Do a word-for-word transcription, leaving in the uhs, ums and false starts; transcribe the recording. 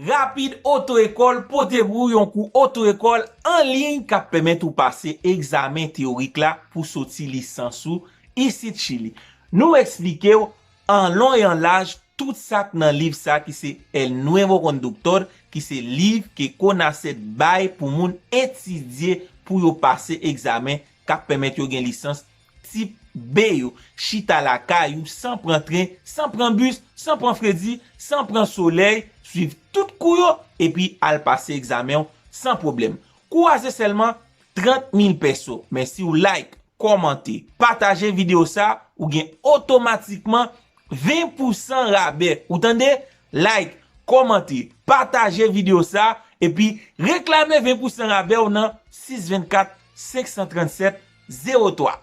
Rapid Oto Ekòl pote pou ou yon kou oto ekòl an liy k ap pèmèt ou pase egzamen teyorik la pou soti lisans ou isit Chili. Nou eksplike w an lon e an laj tout sa k nan liv sa ki se El Nuevo Conductor, ki se liv ke CONACET bay pou moun etidye pou yo pase egzamen k ap pèmèt yo gen lisans tip B yo, chita lakay ou san pran tren, san pran bis, san pran fredi, san pran solèy, swiv tout kou yo, epi al pase egzamen w san pwoblèm. Kou a se sèlman trant mil pèso. Men si w like, kòmante, pataje videyo sa, ou gen otomatikman ven pousan rabè. Ou tande? Like, kòmante, pataje videyo sa, epi reklame ven pousan rabè w nan sis vennkat senk san trannsèt zewo twa.